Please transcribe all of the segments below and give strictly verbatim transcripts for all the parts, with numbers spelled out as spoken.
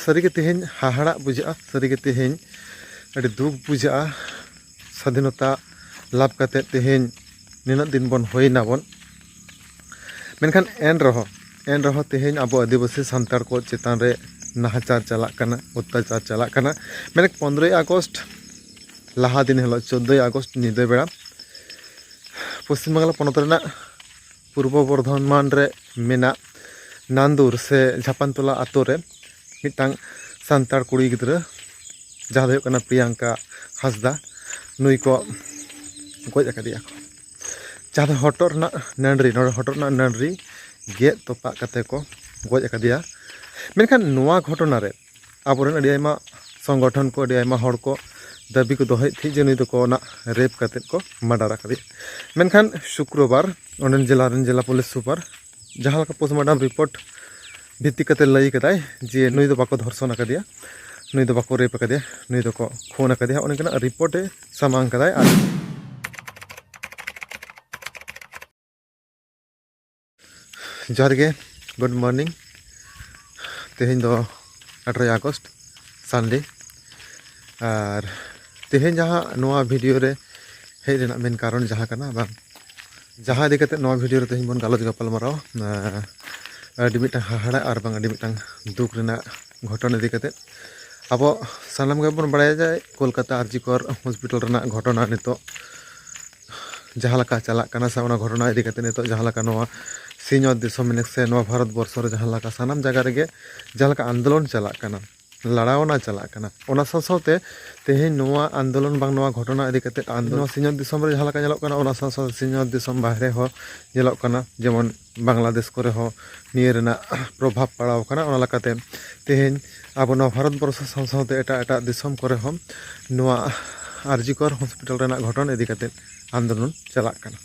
ᱥᱟᱹᱨᱤᱜᱮ ᱛᱮᱦᱮᱧ ᱦᱟᱦᱟᱲᱟᱜ ᱵᱩᱡᱷᱟᱹᱜᱼᱟ, ᱥᱟᱹᱨᱤᱜᱮ ᱛᱮᱦᱮᱧ ᱟᱹᱰᱤ ᱫᱩᱠ ᱵᱩᱡᱷᱟᱹᱜᱼᱟ᱾ ᱥᱟᱫᱷᱤᱱᱚᱛᱟ ᱞᱟᱵᱷ ᱠᱟᱛᱮᱫ ᱛᱮᱦᱮᱧ ᱱᱤᱱᱟᱹᱜ ᱫᱤᱱ ᱵᱚᱱ ᱦᱩᱭᱱᱟᱵᱚᱱ, ᱢᱮᱱᱠᱷᱟᱱ ᱮᱱ ᱨᱮᱦᱚᱸ ᱮᱱ ᱨᱮᱦᱚᱸ ᱛᱮᱦᱮᱧ ᱟᱵᱚ ᱟᱹᱫᱤᱵᱟᱹᱥᱤ ᱥᱟᱱᱛᱟᱲ ᱠᱚ ᱪᱮᱛᱟᱱ ᱨᱮ ᱱᱟᱦᱟᱪᱟᱨ ᱪᱟᱞᱟᱜ ᱠᱟᱱᱟ, ᱚᱛᱛᱟᱪᱟᱨ ᱪᱟᱞᱟᱜ ᱠᱟᱱᱟ᱾ ᱢᱮᱱᱠᱷᱟᱱ ᱯᱚᱱᱨᱚᱭ ᱟᱜᱚᱥᱴ ᱞᱟᱦᱟ ᱫᱤᱱ ᱦᱤᱞᱳᱜ, ᱪᱳᱫᱽᱫᱳᱭ ᱟᱜᱚᱥᱴ ᱧᱤᱫᱟᱹ ᱵᱮᱲᱟ, ᱯᱚᱥᱪᱤᱢ ᱵᱟᱝᱞᱟ ᱯᱚᱱᱚᱛ ᱨᱮᱱᱟᱜ ᱯᱩᱨᱵᱚ ᱵᱚᱨᱫᱷᱚᱢᱟᱱ ᱨᱮ ᱢᱮᱱᱟᱜ ᱱᱟᱱᱫᱩᱨ ᱥᱮ ᱡᱷᱟᱯᱟᱱᱛᱚᱞᱟ ᱟᱛᱳ ᱨᱮ ᱢᱤᱫᱴᱟᱝ ᱥᱟᱱᱛᱟᱲ ᱠᱩᱲᱤ ᱜᱤᱫᱽᱨᱟᱹ, ᱡᱟᱦᱟᱸ ᱫᱚ ᱦᱩᱭᱩᱜ ᱠᱟᱱᱟ ᱯᱨᱤᱭᱟᱝᱠᱟ ᱦᱟᱸᱥᱫᱟ, ᱱᱩᱭ ᱠᱚ ᱜᱚᱡ ᱟᱠᱟᱫᱮᱭᱟ ᱠᱚ᱾ ᱡᱟᱦᱟᱸ ᱫᱚ ᱦᱚᱴᱚᱜ ᱨᱮᱱᱟᱜ ᱱᱟᱹᱰᱨᱤ, ᱱᱚᱰᱮ ᱦᱚᱴᱚᱜ ᱨᱮᱱᱟᱜ ᱱᱟᱹᱰᱨᱤ ᱜᱮᱫ ᱛᱚᱯᱟᱜ ᱠᱟᱛᱮ ᱠᱚ ᱜᱚᱡ ᱟᱠᱟᱫᱮᱭᱟ᱾ ᱢᱮᱱᱠᱷᱟᱱ ᱱᱚᱣᱟ ᱜᱷᱚᱴᱚᱱᱟ ᱨᱮ ᱟᱵᱚᱨᱮᱱ ᱟᱹᱰᱤ ᱟᱭᱢᱟ ᱥᱚᱝᱜᱚᱴᱷᱚᱱ ᱠᱚ, ᱟᱹᱰᱤ ᱟᱭᱢᱟ ᱦᱚᱲ ᱠᱚ ᱫᱟᱹᱵᱤ ᱠᱚ ᱫᱚᱦᱚᱭᱮᱫ ᱛᱟᱦᱮᱸᱫ ᱡᱮ ᱱᱩᱭ ᱫᱚᱠᱚ ᱚᱱᱟ ᱨᱮᱯ ᱠᱟᱛᱮᱫ ᱠᱚ ᱢᱟᱰᱟᱨ ᱟᱠᱟᱫᱮᱭᱟ᱾ ᱢᱮᱱᱠᱷᱟᱱ ᱥᱩᱠᱨᱚᱵᱟᱨ ᱚᱸᱰᱮᱱ ᱡᱮᱞᱟ ᱨᱮᱱ ᱡᱮᱞᱟ ᱯᱩᱞᱤᱥ ᱥᱩᱯᱟᱨ ᱡᱟᱦᱟᱸ ᱞᱮᱠᱟ ᱯᱳᱥᱴᱢᱚᱨᱴᱮᱢ ᱨᱤᱯᱳᱨᱴ ᱵᱷᱤᱛᱛᱤ ᱠᱟᱛᱮ ᱞᱟᱹᱭ ᱠᱟᱫᱟᱭ ᱡᱮ ᱱᱩᱭ ᱫᱚ ᱵᱟᱠᱚ ᱫᱷᱚᱨᱥᱚᱱ ᱟᱠᱟᱫᱮᱭᱟ, ᱱᱩᱭ ᱫᱚ ᱵᱟᱠᱚ ᱨᱮᱯ ᱟᱠᱟᱫᱮᱭᱟ, ᱱᱩᱭ ᱫᱚᱠᱚ ᱠᱷᱩᱱ ᱟᱠᱟᱫᱮᱭᱟ, ᱚᱱᱠᱟᱱᱟᱜ ᱨᱤᱯᱳᱨᱴ ᱮ ᱥᱟᱢᱟᱝ ᱠᱟᱫᱟᱭ᱾ ᱟᱨ ᱡᱚᱦᱟᱨ ᱜᱮ, ᱜᱩᱰ ᱢᱚᱨᱱᱤᱝ᱾ ᱛᱮᱦᱮᱧ ᱫᱚ ᱟᱴᱷᱨᱚᱭ ᱟᱜᱚᱥᱴ, ᱥᱟᱱᱰᱮ᱾ ᱟᱨ ᱛᱮᱦᱮᱧ ᱡᱟᱦᱟᱸ ᱱᱚᱣᱟ ᱵᱷᱤᱰᱤᱭᱳ ᱨᱮ ᱦᱮᱡ ᱨᱮᱱᱟᱜ ᱢᱮᱱ ᱠᱟᱨᱚᱱ ᱡᱟᱦᱟᱸ ᱠᱟᱱᱟ, ᱵᱟᱝ, ᱡᱟᱦᱟᱸ ᱤᱫᱤ ᱠᱟᱛᱮ ᱱᱚᱣᱟ ᱵᱷᱤᱰᱤᱭᱳ ᱨᱮ ᱛᱮᱦᱮᱧ ᱵᱚᱱ ᱜᱟᱞᱚᱪ ᱜᱟᱯᱟᱞ ᱢᱟᱨᱟᱣᱟ, ᱟᱸ, ᱟᱹᱰᱤ ᱢᱤᱫᱴᱟᱝ ᱦᱟᱦᱟᱲᱟᱜ ᱟᱨ ᱵᱟᱝ ᱟᱹᱰᱤ ᱢᱤᱫᱴᱟᱝ ᱫᱩᱠ ᱨᱮᱱᱟᱜ ᱜᱷᱚᱴᱚᱱ ᱤᱫᱤ ᱠᱟᱛᱮ᱾ ᱟᱵᱚ ᱥᱟᱱᱟᱢ ᱜᱮᱵᱚᱱ ᱵᱟᱲᱟᱭᱟ ᱡᱮ ᱠᱳᱞᱠᱟᱛᱟ ᱟᱨ ᱡᱤ ᱠᱚᱨ ᱦᱚᱥᱯᱤᱴᱟᱞ ᱨᱮᱱᱟᱜ ᱜᱷᱚᱴᱚᱱᱟ ᱱᱤᱛᱚᱜ ᱡᱟᱦᱟᱸ ᱞᱮᱠᱟ ᱪᱟᱞᱟᱜ ᱠᱟᱱᱟ, ᱥᱮ ᱚᱱᱟ ᱜᱷᱚᱴᱚᱱᱟ ᱤᱫᱤ ᱠᱟᱛᱮ ᱱᱤᱛᱚᱜ ᱡᱟᱦᱟᱸ ᱞᱮᱠᱟ ᱱᱚᱣᱟ ᱥᱤᱧᱚᱛ ᱫᱤᱥᱚᱢ ᱥᱮ ᱱᱚᱣᱟ ᱵᱷᱟᱨᱚᱛ ᱵᱚᱨᱥᱚ ᱨᱮ ᱡᱟᱦᱟᱸ ᱞᱮᱠᱟ ᱥᱟᱱᱟᱢ ᱡᱟᱭᱜᱟ ᱨᱮᱜᱮ ᱡᱟᱦᱟᱸ ᱞᱮᱠᱟ ᱟᱱᱫᱳᱞᱚᱱ ᱪᱟᱞᱟᱜ ᱠᱟᱱᱟ, ᱞᱟᱲᱟᱣᱱᱟ ᱪᱟᱞᱟᱜ ᱠᱟᱱᱟ, ᱚᱱᱟ ᱥᱟᱶ ᱥᱟᱶᱛᱮ ᱛᱮᱦᱮᱧ ᱱᱚᱣᱟ ᱟᱱᱫᱳᱞᱚᱱ ᱵᱟᱝ ᱱᱚᱣᱟ ᱜᱷᱚᱴᱚᱱᱟ ᱤᱫᱤ ᱠᱟᱛᱮ ᱟᱱᱫᱳᱞᱚᱱ ᱱᱚᱣᱟ ᱥᱤᱧᱚᱛ ᱫᱤᱥᱚᱢ ᱨᱮ ᱡᱟᱦᱟᱸ ᱞᱮᱠᱟ ᱧᱮᱞᱚᱜ ᱠᱟᱱᱟ, ᱚᱱᱟ ᱥᱟᱶ ᱥᱟᱶᱛᱮ ᱥᱤᱧᱚᱛ ᱫᱤᱥᱚᱢ ᱵᱟᱦᱨᱮ ᱦᱚᱸ ᱧᱮᱞᱚᱜ ᱠᱟᱱᱟ, ᱡᱮᱢᱚᱱ ᱵᱟᱝᱞᱟᱫᱮᱥ ᱠᱚᱨᱮ ᱦᱚᱸ ᱱᱤᱭᱟᱹ ᱨᱮᱱᱟᱜ ᱯᱨᱚᱵᱷᱟᱵᱽ ᱯᱟᱲᱟᱣ ᱠᱟᱱᱟ᱾ ᱚᱱᱟ ᱞᱮᱠᱟᱛᱮ ᱛᱮᱦᱮᱧ ᱟᱵᱚ ᱱᱚᱣᱟ ᱵᱷᱟᱨᱚᱛ ᱵᱚᱨᱥᱚ ᱥᱟᱶ ᱥᱟᱶᱛᱮ ᱮᱴᱟᱜ ᱮᱴᱟᱜ ᱫᱤᱥᱚᱢ ᱠᱚᱨᱮ ᱦᱚᱸ ᱱᱚᱣᱟ ᱟᱨ ᱡᱤ ᱠᱚᱨ ᱦᱚᱥᱯᱤᱴᱟᱞ ᱨᱮᱱᱟᱜ ᱜᱷᱚᱴᱚᱱ ᱤᱫᱤ ᱠᱟᱛᱮ ᱟᱱᱫᱳᱞᱚᱱ ᱪᱟᱞᱟᱜ ᱠᱟᱱᱟ᱾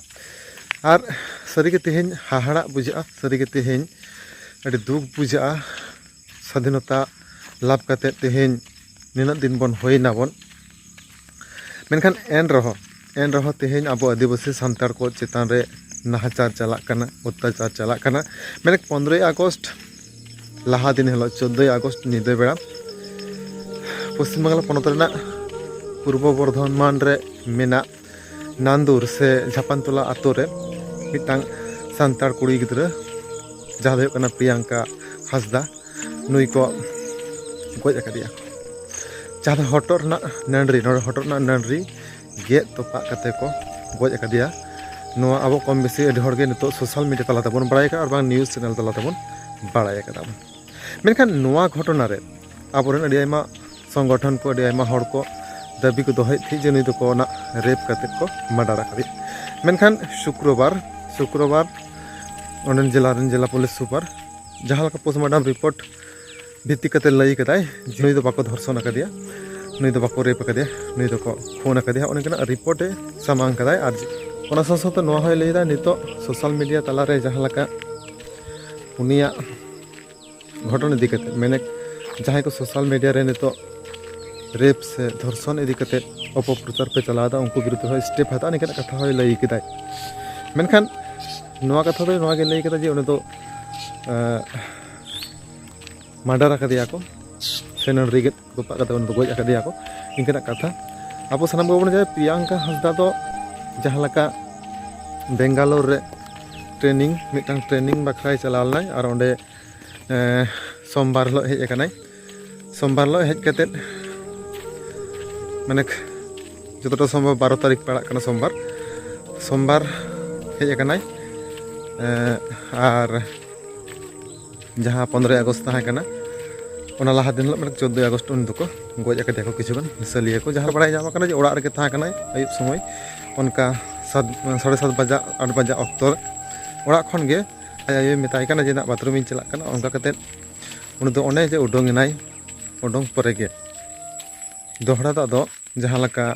ᱟᱨ ᱥᱟᱹᱨᱤᱜᱮ ᱛᱮᱦᱮᱧ ᱦᱟᱦᱟᱲᱟᱜ ᱵᱩᱡᱷᱟᱹᱜᱼᱟ, ᱥᱟᱹᱨᱤᱜᱮ ᱛᱮᱦᱮᱧ ᱟᱹᱰᱤ ᱫᱩᱠ ᱵᱩᱡᱷᱟᱹᱜᱼᱟ᱾ ᱥᱟᱫᱷᱤᱱᱚᱛᱟ ᱞᱟᱵᱷ ᱠᱟᱛᱮ ᱛᱮᱦᱮᱧ ᱱᱤᱱᱟᱹᱜ ᱫᱤᱱ ᱵᱚᱱ ᱦᱩᱭᱱᱟᱵᱚᱱ, ᱢᱮᱱᱠᱷᱟᱱ ᱮᱱ ᱨᱮᱦᱚᱸ ᱮᱱ ᱨᱮᱦᱚᱸ ᱛᱮᱦᱮᱧ ᱟᱵᱚ ᱟᱹᱫᱤᱵᱟᱹᱥᱤ ᱥᱟᱱᱛᱟᱲ ᱠᱚ ᱪᱮᱛᱟᱱ ᱨᱮ ᱱᱟᱦᱟᱪᱟᱨ ᱪᱟᱞᱟᱜ ᱠᱟᱱᱟ, ᱚᱛᱛᱟᱪᱟᱨ ᱪᱟᱞᱟᱜ ᱠᱟᱱᱟ᱾ ᱢᱮᱱᱠᱷᱟᱱ ᱯᱚᱱᱨᱚᱭ ᱟᱜᱚᱥᱴ ᱞᱟᱦᱟ ᱫᱤᱱ ᱦᱤᱞᱳᱜ ᱪᱳᱫᱽᱫᱳᱭ ᱟᱜᱚᱥᱴ ᱧᱤᱫᱟᱹ ᱵᱮᱲᱟ ᱯᱚᱥᱪᱤᱢ ᱵᱟᱝᱞᱟ ᱯᱚᱱᱚᱛ ᱨᱮᱱᱟᱜ ᱯᱩᱨᱵᱚ ᱵᱚᱨᱫᱷᱚᱢᱟᱱ ᱨᱮ ᱢᱮᱱᱟᱜ ᱱᱟᱱᱫᱩᱨ ᱥᱮ ᱡᱷᱟᱯᱟᱱᱛᱚᱞᱟ ᱟᱛᱳ ᱨᱮ ᱢᱤᱫᱴᱟᱝ ᱥᱟᱱᱛᱟᱲ ᱠᱩᱲᱤ ᱜᱤᱫᱽᱨᱟᱹ, ᱡᱟᱦᱟᱸ ᱫᱚ ᱦᱩᱭᱩᱜ ᱠᱟᱱᱟ ᱯᱨᱤᱭᱟᱝᱠᱟ ᱦᱟᱸᱥᱫᱟ, ᱱᱩᱭ ᱠᱚ ᱜᱚᱡ ᱟᱠᱟᱫᱮᱭᱟ᱾ ᱡᱟᱦᱟᱸ ᱫᱚ ᱦᱚᱴᱚᱜ ᱨᱮᱱᱟᱜ ᱱᱟᱹᱱᱨᱤ, ᱱᱚᱰᱮ ᱦᱚᱴᱚᱜ ᱨᱮᱱᱟᱜ ᱱᱟᱹᱱᱨᱤ ᱜᱮᱫ ᱛᱚᱯᱟᱜ ᱠᱟᱛᱮ ᱠᱚ ᱜᱚᱡ ᱟᱠᱟᱫᱮᱭᱟ᱾ ᱱᱚᱣᱟ ᱟᱵᱚ ᱠᱚᱢ ᱵᱮᱥᱤ ᱟᱹᱰᱤ ᱦᱚᱲ ᱜᱮ ᱱᱤᱛᱚᱜ ᱥᱳᱥᱟᱞ ᱢᱤᱰᱤᱭᱟ ᱛᱟᱞᱟ ᱛᱮᱵᱚᱱ ᱵᱟᱲᱟᱭ ᱟᱠᱟᱫᱟ, ᱟᱨ ᱵᱟᱝ ᱱᱤᱭᱩᱡᱽ ᱪᱮᱱᱮᱞ ᱛᱟᱞᱟ ᱛᱮᱵᱚᱱ ᱵᱟᱲᱟᱭ ᱟᱠᱟᱫᱟ ᱵᱚᱱ᱾ ᱢᱮᱱᱠᱷᱟᱱ ᱱᱚᱣᱟ ᱜᱷᱚᱴᱚᱱᱟ ᱨᱮ ᱟᱵᱚᱨᱮᱱ ᱟᱹᱰᱤ ᱟᱭᱢᱟ ᱥᱚᱝᱜᱚᱴᱷᱚᱱ ᱠᱚ, ᱟᱹᱰᱤ ᱟᱭᱢᱟ ᱦᱚᱲ ᱠᱚ ᱫᱟᱹᱵᱤ ᱠᱚ ᱫᱚᱦᱚᱭᱮᱫ ᱛᱟᱦᱮᱸᱫ ᱡᱮ ᱱᱩᱭ ᱫᱚᱠᱚ ᱚᱱᱟ ᱨᱮᱯ ᱠᱟᱛᱮ ᱠᱚ ᱢᱟᱰᱟᱨ ᱟᱠᱟᱫᱮᱭᱟ᱾ ᱢᱮᱱᱠᱷᱟᱱ ᱥᱩᱠᱨᱚᱵᱟᱨ, ᱥᱩᱠᱨᱚᱵᱟᱨ ᱚᱸᱰᱮᱱ ᱡᱮᱞᱟ ᱨᱮᱱ ᱡᱮᱞᱟ ᱯᱩᱞᱤᱥ ᱥᱩᱯᱟᱨ ᱡᱟᱦᱟᱸ ᱞᱮᱠᱟ ᱯᱳᱥᱴᱢᱚᱨᱴᱮᱢ ᱨᱤᱯᱳᱨᱴ ᱵᱷᱤᱛᱛᱤ ᱠᱟᱛᱮ ᱞᱟᱹᱭ ᱠᱟᱫᱟᱭ ᱡᱮ ᱱᱩᱭ ᱫᱚ ᱵᱟᱠᱚ ᱫᱷᱚᱨᱥᱚᱱ ᱟᱠᱟᱫᱮᱭᱟ, ᱱᱩᱭ ᱫᱚ ᱵᱟᱠᱚ ᱨᱮᱯ ᱟᱠᱟᱫᱮᱭᱟ, ᱱᱩᱭ ᱫᱚᱠᱚ ᱠᱷᱩᱱ ᱟᱠᱟᱫᱮᱭᱟ, ᱚᱱᱠᱟᱱᱟᱜ ᱨᱤᱯᱳᱨᱴ ᱮ ᱥᱟᱢᱟᱝ ᱠᱟᱫᱟᱭ᱾ ᱟᱨ ᱚᱱᱟ ᱥᱟᱶ ᱥᱟᱶᱛᱮ ᱱᱚᱣᱟ ᱦᱚᱸᱭ ᱞᱟᱹᱭᱫᱟ, ᱱᱤᱛᱚᱜ ᱥᱳᱥᱟᱞ ᱢᱤᱰᱤᱭᱟ ᱛᱟᱞᱟᱨᱮ ᱡᱟᱦᱟᱸ ᱞᱮᱠᱟ ᱩᱱᱤᱭᱟᱜ ᱜᱷᱚᱴᱚᱱ ᱤᱫᱤ ᱠᱟᱛᱮ, ᱢᱮᱱᱮ ᱡᱟᱦᱟᱸᱭ ᱠᱚ ᱥᱳᱥᱟᱞ ᱢᱤᱰᱤᱭᱟ ᱨᱮ ᱱᱤᱛᱚᱜ ᱨᱮᱯ ᱥᱮ ᱫᱷᱚᱨᱥᱚᱱ ᱤᱫᱤ ᱠᱟᱛᱮ ᱚᱯᱚᱯᱨᱚᱪᱟᱨ ᱯᱮ ᱪᱟᱞᱟᱣᱮᱫᱟ, ᱩᱱᱠᱩ ᱵᱤᱨᱩᱫᱷ ᱨᱮᱦᱚᱸ ᱥᱴᱮᱯ ᱦᱟᱛᱟᱣ, ᱱᱤᱝᱠᱟᱱᱟᱜ ᱠᱟᱛᱷᱟ ᱦᱚᱸᱭ ᱞᱟᱹᱭ ᱠᱮᱫᱟᱭ᱾ ᱢᱮᱱᱠᱷᱟᱱ ᱱᱚᱣᱟ ᱠᱟᱛᱷᱟ ᱫᱚ ᱱᱚᱣᱟ ᱜᱮ ᱞᱟᱹᱭ ᱠᱮᱫᱟ ᱡᱮ ᱩᱱᱤ ᱫᱚ ᱢᱟᱨᱰᱟᱨ ᱟᱠᱟᱫᱮᱭᱟ ᱠᱚ ᱥᱮ ᱱᱟᱹᱲᱨᱤ ᱜᱮᱫ ᱛᱚᱯᱟᱜ ᱠᱟᱛᱮ ᱩᱱᱤ ᱫᱚ ᱜᱚᱡ ᱟᱠᱟᱫᱮᱭᱟ ᱠᱚ, ᱱᱤᱝᱠᱟᱱᱟᱜ ᱠᱟᱛᱷᱟ᱾ ᱟᱵᱚ ᱥᱟᱱᱟᱢ ᱠᱚᱵᱚᱱ ᱵᱟᱲᱟᱭᱟ ᱯᱨᱤᱭᱟᱝᱠᱟ ᱦᱟᱸᱥᱫᱟ ᱫᱚ ᱡᱟᱦᱟᱸ ᱞᱮᱠᱟ ᱵᱮᱝᱜᱟᱞᱳᱨ ᱨᱮ ᱴᱨᱮᱱᱤᱝ, ᱢᱤᱫᱴᱟᱝ ᱴᱨᱮᱱᱤᱝ ᱵᱟᱠᱷᱨᱟᱭ ᱪᱟᱞᱟᱣ ᱞᱮᱱᱟᱭ, ᱟᱨ ᱚᱸᱰᱮ ᱮᱸ, ᱥᱳᱢᱵᱟᱨ ᱦᱤᱞᱳᱜ ᱦᱮᱡ ᱟᱠᱟᱱᱟᱭ᱾ ᱥᱳᱢᱵᱟᱨ ᱦᱤᱞᱳᱜ ᱦᱮᱡ ᱠᱟᱛᱮᱫ, ᱢᱟᱱᱮ, ᱡᱚᱛᱚᱴᱟ ᱥᱚᱢᱵᱷᱚᱵ ᱵᱟᱨᱚ ᱛᱟᱹᱨᱤᱠᱷ ᱯᱟᱲᱟᱜ ᱠᱟᱱᱟ ᱥᱳᱢᱵᱟᱨ, ᱥᱳᱢᱵᱟᱨ ᱦᱮᱡ ᱟᱠᱟᱱᱟᱭ᱾ ᱮᱸ, ᱟᱨ ᱡᱟᱦᱟᱸ ᱯᱚᱱᱨᱚᱭ ᱟᱜᱚᱥᱴ ᱛᱟᱦᱮᱸ ᱠᱟᱱᱟ, ᱚᱱᱟ ᱞᱟᱦᱟ ᱫᱤᱱ ᱦᱤᱞᱳᱜ, ᱢᱟᱱᱮ, ᱪᱳᱫᱽᱫᱳᱭ ᱟᱜᱚᱥᱴ ᱩᱱ ᱫᱚᱠᱚ ᱜᱚᱡ ᱟᱠᱟᱫᱮᱭᱟ ᱠᱚ ᱠᱤᱪᱷᱩ ᱜᱟᱱ ᱱᱤᱥᱟᱹᱞᱤᱭᱟᱹ ᱠᱚ᱾ ᱡᱟᱦᱟᱸ ᱵᱟᱲᱟᱭ ᱧᱟᱢ ᱟᱠᱟᱱᱟ ᱡᱮ ᱚᱲᱟᱜ ᱨᱮᱜᱮ ᱛᱟᱦᱮᱸ ᱠᱟᱱᱟᱭ ᱟᱹᱭᱩᱵ ᱥᱚᱢᱚᱭ, ᱚᱱᱠᱟ ᱥᱟᱛ, ᱥᱟᱲᱮ ᱥᱟᱛ ᱵᱟᱡᱟᱜ, ᱟᱴ ᱵᱟᱡᱟᱜ ᱚᱠᱛᱚ ᱨᱮ ᱚᱲᱟᱜ ᱠᱷᱚᱱ ᱜᱮ ᱟᱡ ᱟᱭᱳᱭ ᱢᱮᱛᱟᱭ ᱠᱟᱱᱟ ᱡᱮ, "ᱱᱟᱜ ᱵᱟᱛᱷᱨᱩᱢᱤᱧ ᱪᱟᱞᱟᱜ ᱠᱟᱱᱟ", ᱚᱱᱠᱟ ᱠᱟᱛᱮᱫ ᱩᱱᱤ ᱫᱚ ᱚᱱᱮ ᱡᱮ ᱩᱰᱩᱝ ᱮᱱᱟᱭ, ᱩᱰᱩᱝ ᱯᱚᱨᱮ ᱜᱮ ᱫᱚᱦᱲᱟ ᱫᱚ ᱟᱫᱚ ᱡᱟᱦᱟᱸ ᱞᱮᱠᱟ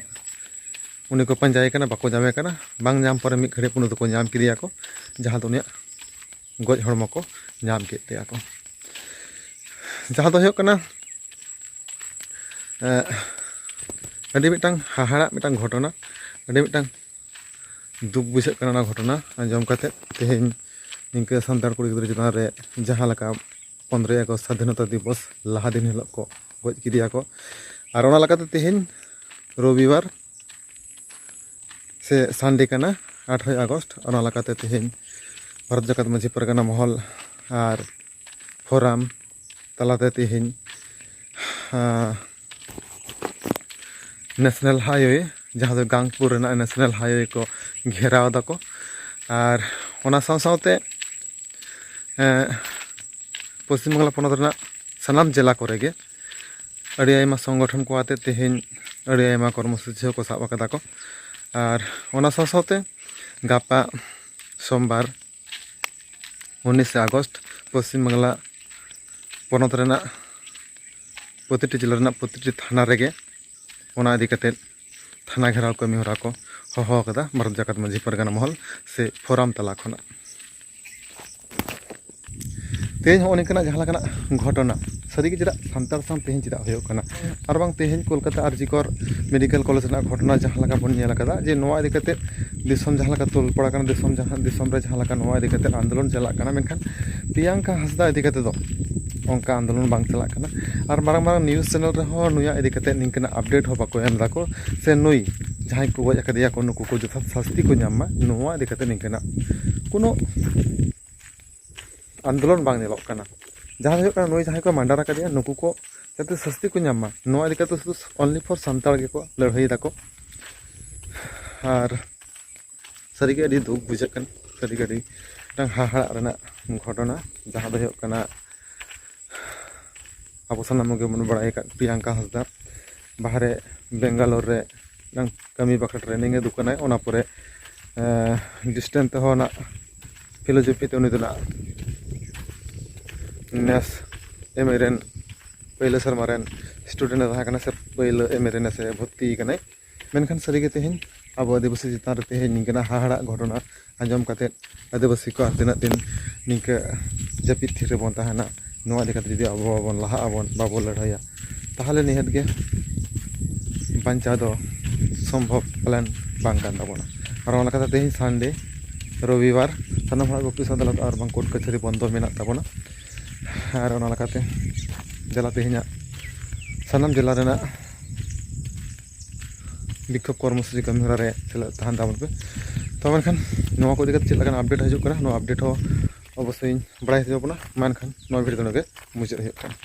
ᱩᱱᱤ ᱠᱚ ᱯᱟᱸᱡᱟᱭᱮ ᱠᱟᱱᱟ, ᱵᱟᱠᱚ ᱧᱟᱢᱮ ᱠᱟᱱᱟ᱾ ᱵᱟᱝ ᱧᱟᱢ ᱯᱚᱨᱮ ᱢᱤᱫ ᱜᱷᱟᱹᱲᱤᱡ ᱩᱱᱤ ᱫᱚᱠᱚ ᱧᱟᱢ ᱠᱮᱫᱮᱭᱟ ᱠᱚ, ᱡᱟᱦᱟᱸ ᱫᱚ ᱩᱱᱤᱭᱟᱜ ᱜᱚᱡ ᱦᱚᱲᱢᱚ ᱠᱚ ᱧᱟᱢ ᱠᱮᱫ ᱛᱟᱭᱟ ᱠᱚ᱾ ᱡᱟᱦᱟᱸ ᱫᱚ ᱦᱩᱭᱩᱜ ᱠᱟᱱᱟ, ᱮᱸ, ᱟᱹᱰᱤ ᱢᱤᱫᱴᱟᱝ ᱦᱟᱦᱟᱲᱟᱜ ᱢᱤᱫᱴᱟᱝ ᱜᱷᱚᱴᱚᱱᱟ, ᱟᱹᱰᱤ ᱢᱤᱫᱴᱟᱝ ᱫᱩᱠ ᱵᱩᱡᱷᱟᱹᱜ ᱠᱟᱱᱟ ᱚᱱᱟ ᱜᱷᱚᱴᱚᱱᱟ ᱟᱸᱡᱚᱢ ᱠᱟᱛᱮᱫ᱾ ᱛᱮᱦᱮᱧ ᱱᱤᱝᱠᱟᱹ ᱥᱟᱱᱛᱟᱲ ᱠᱩᱲᱤ ᱜᱤᱫᱽᱨᱟᱹ ᱪᱮᱛᱟᱱ ᱨᱮ ᱡᱟᱦᱟᱸ ᱞᱮᱠᱟ ᱯᱚᱱᱨᱚᱭ ᱟᱜᱚᱥᱴ ᱥᱟᱫᱷᱤᱱᱚᱛᱟ ᱫᱤᱵᱚᱥ ᱞᱟᱦᱟ ᱫᱤᱱ ᱦᱤᱞᱳᱜ ᱠᱚ ᱜᱚᱡ ᱠᱮᱫᱮᱭᱟ ᱠᱚ᱾ ᱟᱨ ᱚᱱᱟ ᱞᱮᱠᱟᱛᱮ ᱛᱮᱦᱮᱧ ᱨᱚᱵᱤᱵᱟᱨ ᱥᱮ ᱥᱟᱱᱰᱮ ᱠᱟᱱᱟ, ᱟᱴᱷᱨᱚᱭ ᱟᱜᱚᱥᱴ᱾ ᱚᱱᱟ ᱞᱮᱠᱟᱛᱮ ᱛᱮᱦᱮᱧ ᱵᱷᱟᱨᱚᱛ ᱡᱟᱠᱟᱛ ᱢᱟᱹᱡᱷᱤ ᱯᱟᱨᱜᱟᱱᱟ ᱢᱚᱦᱚᱞ ᱟᱨ ᱯᱷᱳᱨᱟᱢ ᱛᱟᱞᱟᱛᱮ ᱛᱮᱦᱮᱧ, ᱟᱸ, ᱱᱮᱥᱱᱟᱞ ᱦᱟᱭᱣᱮ, ᱡᱟᱦᱟᱸ ᱫᱚ ᱜᱟᱝᱯᱩᱨ ᱨᱮᱱᱟᱜ ᱱᱮᱥᱱᱟᱞ ᱦᱟᱭᱣᱮ ᱠᱚ ᱜᱷᱮᱨᱟᱣ ᱫᱟᱠᱚ᱾ ᱟᱨ ᱚᱱᱟ ᱥᱟᱶ ᱥᱟᱶᱛᱮ, ᱮᱸ, ᱯᱚᱥᱪᱤᱢ ᱵᱟᱝᱞᱟ ᱯᱚᱱᱚᱛ ᱨᱮᱱᱟᱜ ᱥᱟᱱᱟᱢ ᱡᱮᱞᱟ ᱠᱚᱨᱮ ᱜᱮ ᱟᱹᱰᱤ ᱟᱭᱢᱟ ᱥᱚᱝᱜᱚᱴᱷᱚᱱ ᱠᱚ ᱟᱛᱮ ᱛᱮᱦᱮᱧ ᱟᱹᱰᱤ ᱟᱭᱢᱟ ᱠᱚᱨᱢᱚᱥᱩᱪᱤ ᱦᱚᱸᱠᱚ ᱥᱟᱵ ᱟᱠᱟᱫᱟ ᱠᱚ᱾ ᱟᱨ ᱚᱱᱟ ᱥᱟᱶ ᱥᱟᱶᱛᱮ ᱜᱟᱯᱟ ᱥᱳᱢᱵᱟᱨ ᱩᱱᱤᱥᱮ ᱟᱜᱚᱥᱴ ᱯᱚᱥᱪᱤᱢ ᱵᱟᱝᱞᱟ ᱯᱚᱱᱚᱛ ᱨᱮᱱᱟᱜ ᱯᱨᱚᱛᱤᱴᱤ ᱡᱮᱞᱟ ᱨᱮᱱᱟᱜ ᱯᱨᱚᱛᱤᱴᱤ ᱛᱷᱟᱱᱟ ᱨᱮᱜᱮ ᱚᱱᱟ ᱤᱫᱤ ᱠᱟᱛᱮ ᱛᱷᱟᱱᱟ ᱜᱷᱮᱨᱟᱣ ᱠᱟᱹᱢᱤ ᱦᱚᱨᱟ ᱠᱚ ᱦᱚᱦᱚ ᱟᱠᱟᱫᱟ ᱵᱷᱟᱨᱚᱛ ᱡᱟᱠᱟᱛ ᱢᱟᱹᱡᱷᱤ ᱯᱟᱨᱜᱟᱱᱟ ᱢᱚᱦᱚᱞ ᱥᱮ ᱯᱷᱳᱨᱟᱢ ᱛᱟᱞᱟ ᱠᱷᱚᱱᱟᱜ᱾ ᱛᱮᱦᱮᱧ ᱦᱚᱸ ᱱᱤᱝᱠᱟᱱᱟᱜ ᱡᱟᱦᱟᱸ ᱞᱮᱠᱟᱱᱟᱜ ᱜᱷᱚᱴᱚᱱᱟ ᱥᱟᱹᱨᱤᱜᱮ ᱪᱮᱫᱟᱜ ᱥᱟᱱᱛᱟᱲ ᱥᱟᱶ ᱛᱮᱦᱮᱧ ᱪᱮᱫᱟᱜ ᱦᱩᱭᱩᱜ ᱠᱟᱱᱟ? ᱟᱨ ᱵᱟᱝ ᱛᱮᱦᱮᱧ ᱠᱳᱞᱠᱟᱛᱟ ᱟᱨ ᱡᱤ ᱠᱚᱨ ᱢᱮᱰᱤᱠᱮᱞ ᱠᱚᱞᱮᱡᱽ ᱨᱮᱱᱟᱜ ᱜᱷᱚᱴᱚᱱᱟ ᱡᱟᱦᱟᱸ ᱞᱮᱠᱟ ᱵᱚᱱ ᱧᱮᱞ ᱟᱠᱟᱫᱟ, ᱡᱮ ᱱᱚᱣᱟ ᱤᱫᱤ ᱠᱟᱛᱮ ᱫᱤᱥᱚᱢ ᱡᱟᱦᱟᱸ ᱞᱮᱠᱟ ᱛᱚᱞ ᱯᱟᱲᱟ ᱠᱟᱱᱟ, ᱫᱤᱥᱚᱢ ᱡᱟᱦᱟᱸ, ᱫᱤᱥᱚᱢ ᱨᱮ ᱡᱟᱦᱟᱸ ᱞᱮᱠᱟ ᱱᱚᱣᱟ ᱤᱫᱤ ᱠᱟᱛᱮ ᱟᱱᱫᱳᱞᱚᱱ ᱪᱟᱞᱟᱜ ᱠᱟᱱᱟ, ᱢᱮᱱᱠᱷᱟᱱ ᱯᱨᱤᱭᱟᱝᱠᱟ ᱦᱟᱸᱥᱫᱟ ᱤᱫᱤ ᱠᱟᱛᱮ ᱫᱚ ᱚᱱᱠᱟ ᱟᱱᱫᱳᱞᱚᱱ ᱵᱟᱝ ᱪᱟᱞᱟᱜ ᱠᱟᱱᱟ᱾ ᱟᱨ ᱢᱟᱨᱟᱝ ᱢᱟᱨᱟᱝ ᱱᱤᱭᱩᱡᱽ ᱪᱮᱱᱮᱞ ᱨᱮᱦᱚᱸ ᱱᱩᱭᱟᱜ ᱤᱫᱤ ᱠᱟᱛᱮ ᱱᱤᱝᱠᱟᱹᱱᱟᱜ ᱟᱯᱰᱮᱴ ᱦᱚᱸ ᱵᱟᱠᱚ ᱮᱢ ᱫᱟᱠᱚ, ᱥᱮ ᱱᱩᱭ ᱡᱟᱦᱟᱸᱭ ᱠᱚ ᱜᱚᱡ ᱟᱠᱟᱫᱮᱭᱟ ᱠᱚ ᱱᱩᱠᱩ ᱠᱚ ᱡᱚᱛᱷᱟᱛ ᱥᱟᱹᱥᱛᱤ ᱠᱚ ᱧᱟᱢ ᱢᱟ, ᱱᱚᱣᱟ ᱤᱫᱤ ᱠᱟᱛᱮ ᱱᱤᱝᱠᱟᱹᱱᱟᱜ ᱠᱳᱱᱳ ᱟᱱᱫᱳᱞᱚᱱ ᱵᱟᱝ ᱧᱮᱞᱚᱜ ᱠᱟᱱᱟ᱾ ᱡᱟᱦᱟᱸ ᱫᱚ ᱦᱩᱭᱩᱜ ᱠᱟᱱᱟ, ᱱᱩᱭ ᱡᱟᱦᱟᱸᱭ ᱠᱚ ᱢᱟᱨᱰᱟᱨ ᱟᱠᱟᱫᱮᱭᱟ, ᱱᱩᱠᱩ ᱠᱚ ᱡᱟᱛᱮ ᱥᱟᱹᱥᱛᱤ ᱠᱚ ᱧᱟᱢ ᱢᱟ, ᱱᱚᱣᱟ ᱤᱫᱤ ᱠᱟᱛᱮ ᱥᱩᱫᱷᱩ only for ᱥᱟᱱᱛᱟᱲ ᱜᱮᱠᱚ ᱞᱟᱹᱲᱦᱟᱹᱭ ᱫᱟᱠᱚ᱾ ᱟᱨ ᱥᱟᱹᱨᱤᱜᱮ ᱟᱹᱰᱤ ᱫᱩᱠ ᱵᱩᱡᱷᱟᱹᱜ ᱠᱟᱱᱟ, ᱥᱟᱹᱨᱤᱜᱮ ᱟᱹᱰᱤ ᱢᱤᱫᱴᱟᱝ ᱦᱟᱦᱟᱲᱟᱜ ᱨᱮᱱᱟᱜ ᱜᱷᱚᱴᱚᱱᱟ, ᱡᱟᱦᱟᱸ ᱫᱚ ᱦᱩᱭᱩᱜ ᱠᱟᱱᱟ, ᱟᱵᱚ ᱥᱟᱱᱟᱢ ᱜᱮᱵᱚᱱ ᱵᱟᱲᱟᱭ ᱟᱠᱟᱫ ᱯᱨᱤᱭᱟᱝᱠᱟ ᱦᱟᱸᱥᱫᱟ ᱵᱟᱦᱨᱮ ᱵᱮᱝᱜᱟᱞᱳᱨ ᱨᱮ ᱢᱤᱫᱴᱟᱝ ᱠᱟᱹᱢᱤ ᱵᱟᱠᱷᱨᱟ training ᱮ ᱫᱩᱠᱟᱱᱟᱭ᱾ ᱚᱱᱟ ᱯᱚᱨᱮ, ᱮᱸ, distance ᱛᱮᱦᱚᱸ ᱱᱟᱜ philosophy ᱛᱮ ᱩᱱᱤ ᱫᱚ ᱱᱟᱜ ᱱᱮᱥ M A ᱨᱮᱱ ᱯᱳᱭᱞᱳ ᱥᱮᱨᱢᱟ ᱨᱮᱱ student ᱮ ᱛᱟᱦᱮᱸ ᱠᱟᱱᱟ, ᱥᱮ ᱯᱳᱭᱞᱳ M A ᱨᱮ ᱱᱮᱥ ᱮ ᱵᱷᱚᱨᱛᱤ ᱠᱟᱱᱟᱭ᱾ ᱢᱮᱱᱠᱷᱟᱱ ᱥᱟᱹᱨᱤᱜᱮ ᱛᱮᱦᱮᱧ ᱟᱵᱚ ᱟᱹᱫᱤᱵᱟᱹᱥᱤ ᱪᱮᱛᱟᱱ ᱨᱮ ᱛᱮᱦᱮᱧ ᱱᱤᱝᱠᱟᱹᱱᱟᱜ ᱦᱟᱦᱟᱲᱟᱜ ᱜᱷᱚᱴᱚᱱᱟ ᱟᱸᱡᱚᱢ ᱠᱟᱛᱮᱫ, ᱟᱹᱫᱤᱵᱟᱹᱥᱤ ᱠᱚ ᱟᱨ ᱛᱤᱱᱟᱹᱜ ᱫᱤᱱ ᱱᱤᱝᱠᱟᱹ ᱡᱟᱹᱯᱤᱫ ᱛᱷᱤᱨ ᱨᱮᱵᱚᱱ ᱛᱟᱦᱮᱱᱟ? ᱱᱚᱣᱟ ᱤᱫᱤ ᱠᱟᱛᱮ ᱡᱩᱫᱤ ᱟᱵᱚ ᱵᱟᱵᱚᱱ ᱞᱟᱦᱟᱜ ᱟᱵᱚᱱ, ᱵᱟᱵᱚ ᱞᱟᱹᱲᱦᱟᱹᱭᱟ, ᱛᱟᱦᱚᱞᱮ ᱱᱤᱦᱟᱹᱛ ᱜᱮ ᱵᱟᱧᱪᱟᱣ ᱫᱚ ᱥᱚᱢᱵᱷᱚᱵ ᱯᱟᱞᱮᱱ ᱵᱟᱝ ᱠᱟᱱ ᱛᱟᱵᱚᱱᱟ᱾ ᱟᱨ ᱚᱱᱟ ᱞᱮᱠᱟᱛᱮ ᱛᱮᱦᱮᱧ ᱥᱟᱱᱰᱮ, ᱨᱚᱵᱤᱵᱟᱨ, ᱥᱟᱱᱟᱢ ᱦᱚᱲᱟᱜ ᱚᱯᱷᱤᱥ ᱟᱫᱟᱞᱚᱛ ᱟᱨ ᱵᱟᱝ ᱠᱳᱨᱴ ᱠᱟᱪᱷᱟᱹᱨᱤ ᱵᱚᱱᱫᱚ ᱢᱮᱱᱟᱜ ᱛᱟᱵᱚᱱᱟ᱾ ᱟᱨ ᱚᱱᱟ ᱞᱮᱠᱟᱛᱮ ᱫᱮᱞᱟ ᱛᱮᱦᱮᱧᱟᱜ ᱥᱟᱱᱟᱢ ᱡᱮᱞᱟ ᱨᱮᱱᱟᱜ ᱵᱤᱠᱠᱷᱳᱵ ᱠᱚᱨᱢᱚᱥᱩᱪᱤ ᱠᱟᱹᱢᱤ ᱦᱚᱨᱟ ᱨᱮ ᱥᱮᱞᱮᱫ ᱛᱟᱦᱮᱱ ᱛᱟᱵᱚᱱ ᱯᱮ᱾ ᱛᱚ ᱢᱮᱱᱠᱷᱟᱱ ᱱᱚᱣᱟ ᱠᱚ ᱤᱫᱤ ᱠᱟᱛᱮ ᱪᱮᱫ ᱞᱮᱠᱟᱱᱟᱜ ᱟᱯᱰᱮᱴ ᱦᱤᱡᱩᱜ ᱠᱟᱱᱟ, ᱱᱚᱣᱟ ᱟᱯᱰᱮᱴ ᱦᱚᱸ ᱚᱵᱚᱥᱥᱳᱭ ᱤᱧ ᱵᱟᱲᱟᱭ ᱦᱚᱪᱚ ᱵᱚᱱᱟ᱾ ᱢᱟ ᱮᱱᱠᱷᱟᱱ ᱱᱚᱣᱟ ᱵᱷᱤᱰᱤᱭᱳ ᱫᱚ ᱱᱚᱰᱮ ᱜᱮ ᱢᱩᱪᱟᱹᱫ ᱦᱩᱭᱩᱜ ᱠᱟᱱᱟ᱾